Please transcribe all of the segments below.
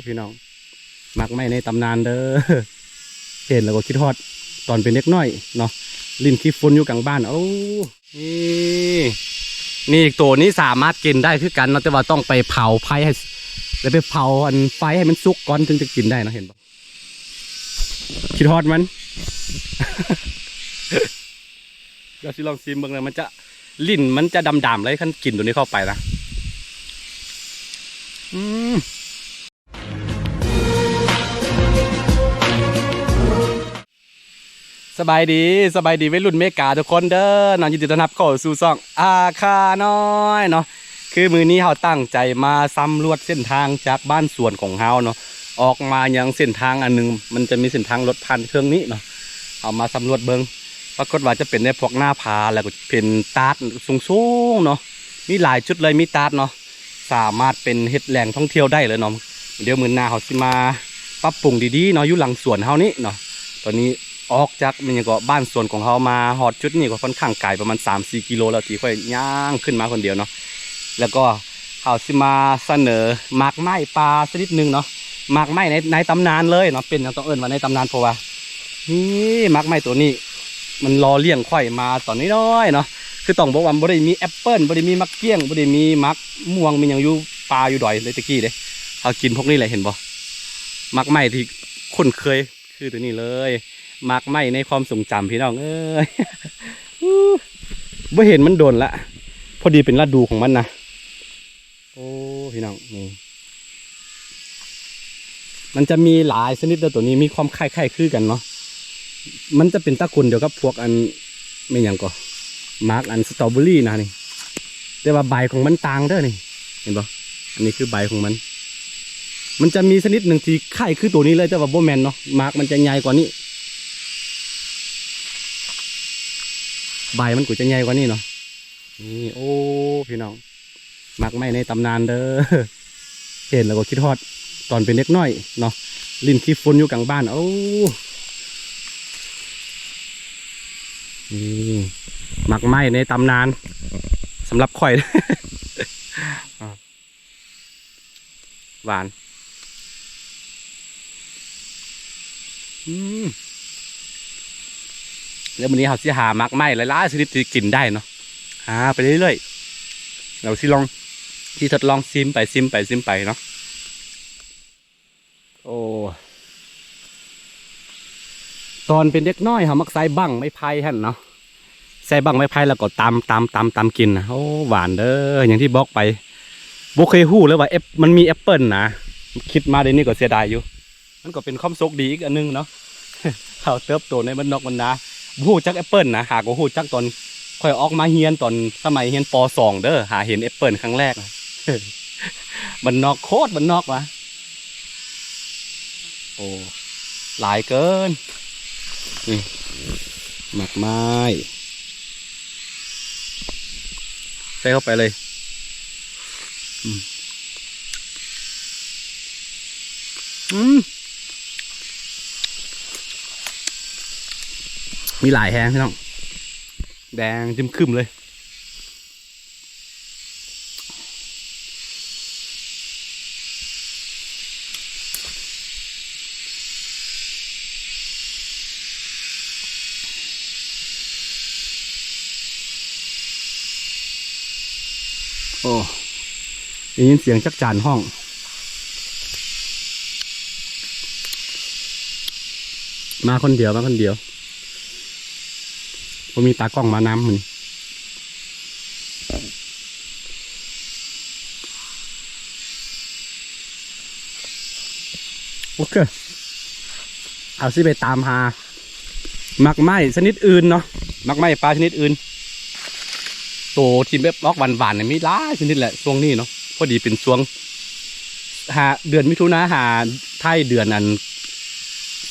ພີ່ນ້ອງ ໝາກໄມ້ໃນຕຳນານເດີ. ເຫັນແລ້ວກໍຄິດຮອດຕອນເປັນເດັກນ້ອຍເນາະ ຫຼິ້ນຂີ້ຝຸ່ນຢູ່ກາງບ້ານ. ໂອ້ ນີ້ ນີ້ ໂຕນີ້ສາມາດກິນໄດ້ຄືກັນເນາະ ແຕ່ວ່າຕ້ອງໄປເຜົາໄຟໃຫ້ ແລ້ວໄປເຜົາອັນໄຟໃຫ້ມັນສຸກກ່ອນ ຈຶ່ງຈະກິນໄດ້ເນາະ. ເຫັນບໍ່? ຄິດຮອດມັນ. ດຽວຊິລອງຊີມເບິ່ງນະ ມັນຈະ ລີ້ນມັນຈະດຳໆເລີຍ ຄັນກິນໂຕນີ້ເຂົ້າໄປນະ. ອືມ ສະບາຍດີ ສະບາຍດີໄວລຸ້ນເມກາທຸກຄົນເດີເນາະ. ຍິນດີຕ້ອນຮັບເຂົ້າສູ່ຊ່ອງອາຄານ້ອຍເນາະ. ຄືມື້ນີ້ເຮົາຕັ້ງໃຈມາສຳຫຼວດເສັ້ນທາງຈາກບ້ານສວນຂອງເຮົາເນາະ ອອກມາຍັງເສັ້ນທາງອັນໜຶ່ງ ມັນຈະມີເສັ້ນທາງລົດຜ່ານເທິງນີ້ເນາະ. ເຮົາມາສຳຫຼວດເບິ່ງ ປາກົດວ່າຈະເປັນໃນພວກໜ້າຜາ ແລ້ວກໍເປັນຕາດສູງໆເນາະ ມີຫຼາຍຈຸດເລີຍ ມີຕາດເນາະ ສາມາດເປັນເຮັດແຫຼ່ງທ່ອງທ່ຽວໄດ້ເລີຍເນາະ. ດຽວມື້ໜ້າເຮົາຊິມາປັບປຸງດີໆເນາະ ຢູ່ຫຼັງສວນເຮົານີ້ເນາະ. ຕອນນີ້ອອກຈາກ ແມ່ນຫຍັງເກາະ ບ້ານສວນຂອງເຮົາມາຮອດຈຸດນີ້ກໍຄ່ອນຂ້າງໄກ ປະມານສາມສີ່ກິໂລແລ້ວ ທີ່ຂ້ອຍຍ່າງຂຶ້ນມາຄົນດຽວເນາະ. ແລ້ວກໍເຮົາຊິມາສະເໜີໝາກໄມ້ປ່າຊະນິດໜຶ່ງເນາະ ໝາກໄມ້ໃນ ໃນຕຳນານເລີຍເນາະ. ເປັນຫຍັງຕ້ອງເອີ້ນວ່າໃນຕຳນານ? ເພາະວ່າ ນີ້ໝາກໄມ້ໂຕນີ້ ມັນຫຼໍ່ລ້ຽງຂ້ອຍມາຕອນນ້ອຍໆເນາະ. ຄືຕ້ອງບອກວ່າບໍ່ໄດ້ມີແອັບເປິ້ນ ບໍ່ໄດ້ມີໝາກກ້ຽງ ບໍ່ໄດ້ມີໝາກມ່ວງ ມີຫຍັງຢູ່ປ່າຢູ່ດອຍເລີຍແຕ່ກີ້ເດ້. ເຮົາກິນພວກນີ້ແຫຼະ ເຫັນບໍ່? ໝາກໄມ້ທີ່ຄຸ້ນເຄີຍຄືໂຕນີ້ເລີຍ ໝາກໄມ້ໃນຄວາມຊົງຈຳ ພີ່ນ້ອງເອີຍ. ບໍ່ເຫັນມັນດົນລະ ພໍດີເປັນລະດູຂອງມັນນະ. ໂອ້ ພີ່ນ້ອງ ນີ້ ມັນຈະມີຫຼາຍຊະນິດເດີ ໂຕນີ້ມີຄວາມຄ້າຍໆຄືກັນເນາະ. ມັນຈະເປັນຕະກຸນດຽວກັບພວກອັນ ແມ່ນຫຍັງກໍ ໝາກອັນສະຕໍເບີຣີນະນີ້ ແຕ່ວ່າໃບຂອງມັນຕ່າງເດີນີ້ ເຫັນບໍ່? ອັນນີ້ຄືໃບຂອງມັນ ມັນຈະມີຊະນິດໜຶ່ງທີ່ຄ້າຍຄືໂຕນີ້ເລີຍ ແຕ່ວ່າບໍ່ແມ່ນເນາະ ໝາກມັນຈະໃຫຍ່ກວ່ານີ້ ໃບມັນກໍຈະໃຫຍ່ກວ່ານີ້ເນາະ. ນີ້ ໂອ້ ພີ່ນ້ອງ ໝາກໄມ້ໃນຕຳນານເດີ. ເຫັນແລ້ວກໍຄິດຮອດຕອນເປັນເດັກນ້ອຍເນາະ ຫຼິ້ນຂີ້ຝຸ່ນຢູ່ກາງບ້ານ. ໂອ້ ນີ້ ໝາກໄມ້ໃນຕຳນານສຳລັບຂ້ອຍ. ຫວານ ອືມ ແລ້ວມື້ນີ້ເຮົາຊິຫາໝາກໄມ້ຫຼາຍໆຊະນິດທີ່ກິນໄດ້ເນາະ ຫາໄປເລື້ອຍໆ ແລ້ວຊິລອງ ຊິທົດລອງຊີມໄປ ຊີມໄປ ຊີມໄປເນາະ. ໂອ້ ຕອນເປັນເດັກນ້ອຍເຮົາມັກໃຊ້ບັ້ງໄມ້ໄຜ່ຫັ້ນເນາະ ໃຊ້ບັ້ງໄມ້ໄຜ່ແລ້ວກໍຕຳ ຕຳ ຕຳ ຕຳກິນນະ. ໂອ້ ຫວານເດີ ຢ່າງທີ່ບອກໄປ ບໍ່ເຄີຍຮູ້ເລີຍວ່າແອັບ ມັນມີແອັບເປິ້ນນະ. ຄິດມາດຽວນີ້ກໍເສຍດາຍຢູ່ ມັນກໍເປັນຄວາມໂຊກດີອີກອັນໜຶ່ງເນາະ. ເຮົາເຕີບໂຕໃນບ້ານນອກບ້ານນາ ບໍ່ຮູ້ຈັກແອັບເປິ້ນນະ ຫາກໍຮູ້ຈັກຕອນຂ້ອຍອອກມາຮຽນ ຕອນສະໄໝຮຽນ ປໍ ສອງເດີ ຫາເຫັນແອັບເປິ້ນຄັ້ງແລກ. ບ້ານນອກ ໂຄດບ້ານນອກວ່າ ໂອ້ ຫຼາຍເກີນ. ນີ້ ໝາກໄມ້ ໃສ່ເຂົ້າໄປເລີຍ. ອືມ ອືມ ມີຫຼາຍແຮງ ພີ່ນ້ອງ ແດງຈຶ່ມຄຶມເລີຍ. ໂອ້ ໄດ້ຍິນສຽງຈັກຈານຮ້ອງ. ມາຄົນດຽວ ມາຄົນດຽວ ບໍ່ມີຕາກ້ອງມານຳມື້ນີ້. ໂອເຄ ເຮົາຊິໄປຕາມຫາໝາກໄມ້ຊະນິດອື່ນເນາະ ໝາກໄມ້ປ່າຊະນິດອື່ນ. ໂຕທີ່ແບບອອກຫວານໆນີ້ມີຫຼາຍຊະນິດແຫຼະຊ່ວງນີ້ເນາະ ພໍດີເປັນຊ່ວງ ຫາ ເດືອນມິຖຸນາ ຫາທ້າຍເດືອນອັນ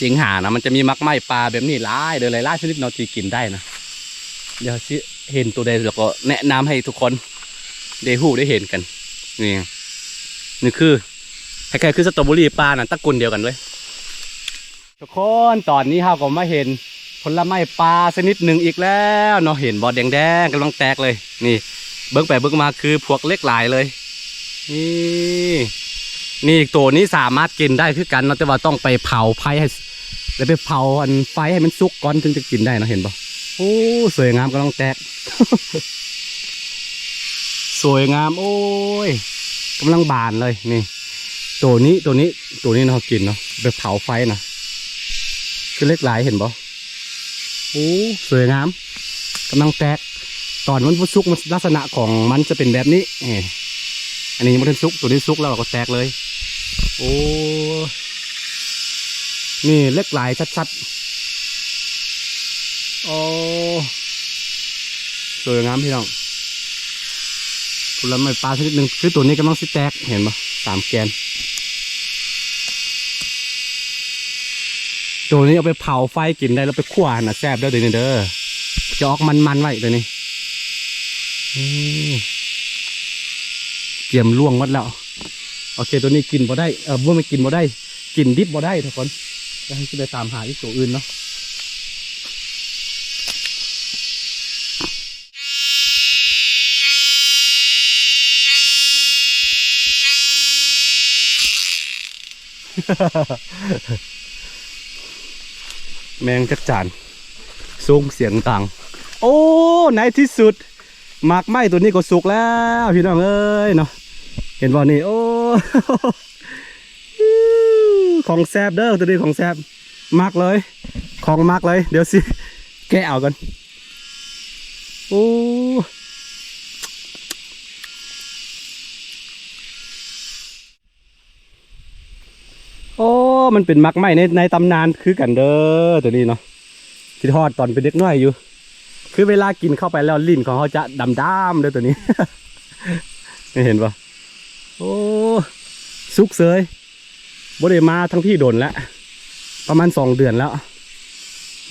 ສິງຫານະ ມັນຈະມີໝາກໄມ້ປ່າແບບນີ້ຫຼາຍເດີ ຫຼາຍໆຊະນິດເນາະທີ່ກິນໄດ້ນະ. ດຽວຊິເຫັນໂຕໃດແລ້ວກໍແນະນຳໃຫ້ທຸກຄົນໄດ້ຮູ້ໄດ້ເຫັນກັນ. ນີ້ ນີ້ຄື ຄ້າຍໆຄືສະຕໍເບີຣີປ່ານະ ຕະກຸນດຽວກັນເວີຍ. ທຸກຄົນ ຕອນນີ້ເຮົາກໍມາເຫັນຜົນລະໄມ້ປ່າຊະນິດໜຶ່ງອີກແລ້ວເນາະ ເຫັນບໍ່ ແດງໆ ກຳລັງແຕກເລີຍ. ນີ້ ເບິ່ງໄປເບິ່ງມາຄືພວກເຫຼັກຫຼາຍເລີຍ. ນີ້ ນີ້ ໂຕນີ້ສາມາດກິນໄດ້ຄືກັນເນາະ ແຕ່ວ່າຕ້ອງໄປເຜົາໄຟໃຫ້ ແລ້ວໄປເຜົາອັນໄຟໃຫ້ມັນສຸກກ່ອນ ເຖິງຈະກິນໄດ້ເນາະ. ເຫັນບໍ່? ໂອ້ ສວຍງາມ ກຳລັງແຕກ ສວຍງາມ. ໂອ້ຍ ກຳລັງບານເລີຍນີ້. ໂຕນີ້ ໂຕນີ້ ໂຕນີ້ເນາະ ເຮົາກິນເນາະ ໄປເຜົາໄຟນະ ຄືເຫຼັກຫຼາຍ ເຫັນບໍ່? ໂອ້ ສວຍງາມ ກຳລັງແຕກ. ຕອນມັນບໍ່ສຸກ ມັນ ລັກສະນະຂອງມັນຈະເປັນແບບນີ້. ເອີ ອັນນີ້ຍັງບໍ່ທັນສຸກ ໂຕນີ້ສຸກແລ້ວກໍແຕກເລີຍ. ໂອ້ ນີ້ເຫຼັກຫຼາຍຊັດໆ. ໂອ້ ສວຍງາມພີ່ນ້ອງ. ຜົນລະໄມ້ປ່າຊະນິດໜຶ່ງ ຄືໂຕນີ້ກຳລັງຊິແຕກ ເຫັນບໍ່? ສາມແກນ. ໂຕນີ້ເອົາໄປເຜົາໄຟກິນໄດ້ ແລ້ວໄປຂົ້ວຫັ້ນນະ ແຊບເດີ ໂຕນີ້ເດີ. ຈະອອກມັນໆໄວ້ໂຕນີ້. ອືມ ກຽມລ່ວງໝົດແລ້ວ. ໂອເຄ ໂຕນີ້ກິນບໍ່ໄດ້ ເອີ ບໍ່ແມ່ນກິນບໍ່ໄດ້ ກິນດິບບໍ່ໄດ້ທຸກຄົນ. ດຽວເຮົາຊິໄປຕາມຫາອີກໂຕອື່ນເນາະ. ແມງຈັກຈານ ສົ່ງສຽງດັງ. ໂອ້ ໃນທີ່ສຸດ ໝາກໄມ້ໂຕນີ້ກໍສຸກແລ້ວພີ່ນ້ອງເອີຍເນາະ. ເຫັນບໍ່ນີ້? ໂອ້ ຂອງແຊບເດີ ໂຕນີ້ຂອງແຊບ ມັກເລີຍ ຂອງມັກເລີຍ. ດຽວຊິແກະເອົາກ່ອນ. ໂອ້ ໂອ້ ມັນເປັນໝາກໄມ້ໃນ ໃນຕຳນານຄືກັນເດີ ໂຕນີ້ເນາະ. ຄິດຮອດຕອນເປັນເດັກນ້ອຍຢູ່ ຄືເວລາກິນເຂົ້າໄປແລ້ວ ລີ້ນຂອງເຮົາຈະດຳໆເດີໂຕນີ້. ນີ້ເຫັນບໍ່? ໂອ້ ສຸກເສີຍ ບໍ່ໄດ້ມາທາງພີ້ດົນແລ້ວ ປະມານສອງເດືອນແລ້ວ.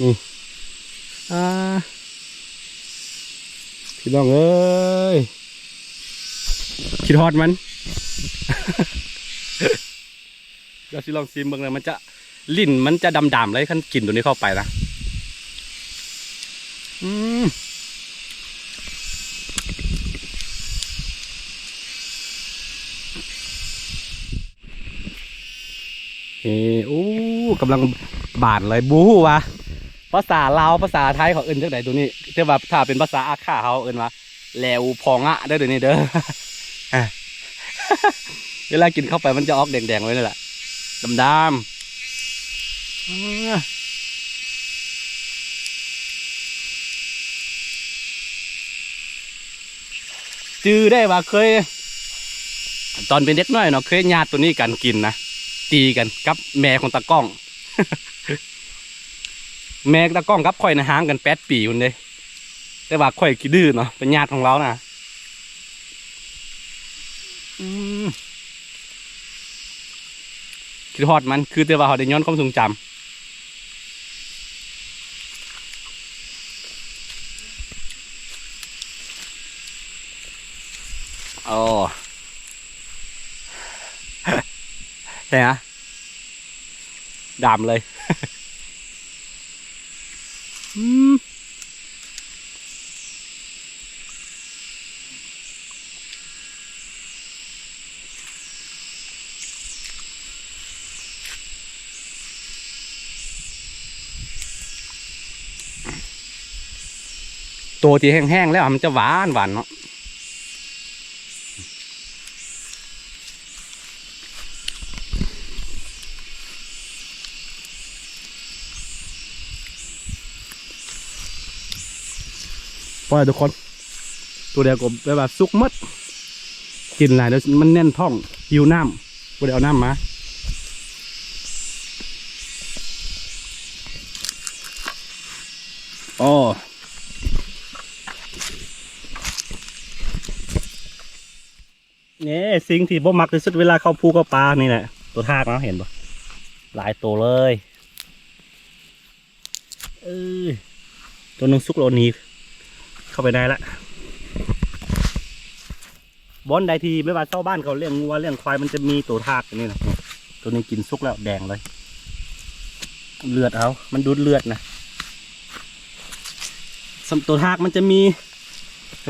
ນີ້ ອ່າ ພີ່ນ້ອງເອີຍ ຄິດຮອດມັນ. ດຽວຊິລອງຊີມເບິ່ງນະ ມັນຈະ ລີ້ນມັນຈະດຳໆເລີຍ ຄັນກິນໂຕນີ້ເຂົ້າໄປນະ. ອືມ ເອີ ໂອ້ ກຳລັງບານເລີຍ. ບໍ່ຮູ້ວ່າພາສາລາວ ພາສາໄທເຂົາເອີ້ນຈັ່ງໃດໂຕນີ້ ແຕ່ວ່າຖ້າເປັນພາສາອາຂ້າເຮົາເອີ້ນວ່າ ແຫຼວພໍງະເດີໂຕນີ້ເດີ. ເວລາກິນເຂົ້າໄປມັນຈະອອກແດງໆໄວ້ນີ້ແຫຼະ ດຳໆ. ຈື່ໄດ້ວ່າເຄີຍ ຕອນເປັນເດັກນ້ອຍເນາະ ເຄີຍຍາດໂຕນີ້ກັນກິນນະ ຕີກັນກັບແມ່ຂອງຕາກ້ອງ. ແມ່ຕາກ້ອງກັບຂ້ອຍນະ ຫ່າງກັນແປດປີພຸ້ນເດ້ ແຕ່ວ່າຂ້ອຍຂີ້ດື້ເນາະ ໄປຍາດຂອງລາວນະ. ອືມ ຄິດຮອດມັນ ຄືແຕ່ວ່າເຮົາໄດ້ຍ້ອນຄວາມຊົງຈຳ. ໂອ້ ແທ້ນະ. ດຳເລີຍ. ອືມ ໂຕທີ່ແຫ້ງໆແລ້ວມັນຈະຫວານໆເນາະ. ພໍແລ້ວທຸກຄົນ ໂຕດຽວກໍແບບວ່າສຸກໝົດ ກິນຫຼາຍແລ້ວມັນແໜ້ນທ້ອງ ຫິວນ້ຳ ບໍ່ໄດ້ເອົານ້ຳມາ. ໂອ້ ນີ້ ສິ່ງທີ່ບໍ່ມັກທີ່ສຸດເວລາເຂົ້າພູເຂົ້າປ່ານີ້ແຫຼະ ໂຕທາກເນາະ ເຫັນບໍ່ ຫຼາຍໂຕເລີຍ. ເອີ ໂຕໜຶ່ງສຸກແລ້ວໜີເຂົ້າໄປໄດ້ລະ. ບ່ອນໃດທີ່ແບບວ່າຊາວບ້ານເຂົາລ້ຽງງົວລ້ຽງຄວາຍ ມັນຈະມີໂຕທາກນີ້ນະ ໂຕນີ້ກິນສຸກແລ້ວແດງເລີຍ ເລືອດເຮົາ ມັນດູດເລືອດນະ. ໂຕທາກມັນຈະມີ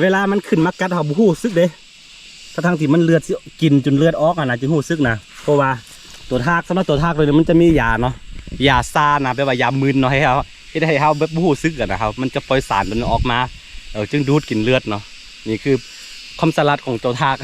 ເວລາມັນຂຶ້ນມາກັດເຮົາບໍ່ຮູ້ສຶກເດ້. ທັງໆທີ່ມັນເລືອດຊິກິນຈົນເລືອດອອກຫັ້ນນະ ຈຶ່ງຮູ້ສຶກນະ. ເພາະວ່າຕົວທາກ ສຳລັບຕົວທາກໂຕນີ້ມັນຈະມີຢາເນາະ ຢາຊານະ ແບບວ່າຢາມຶນເນາະ ໃຫ້ເຮົາ ເຮັດໃຫ້ເຮົາແບບບໍ່ຮູ້ສຶກຫັ້ນນະ ເຮົາ ມັນຈະປ່ອຍສານໂຕນີ້ອອກມາ ເອີ ຈຶ່ງດູດກິນເລືອດເນາະ. ນີ້ຄືຄວາມສະຫຼາດຂອງເຈົ້າທາກ.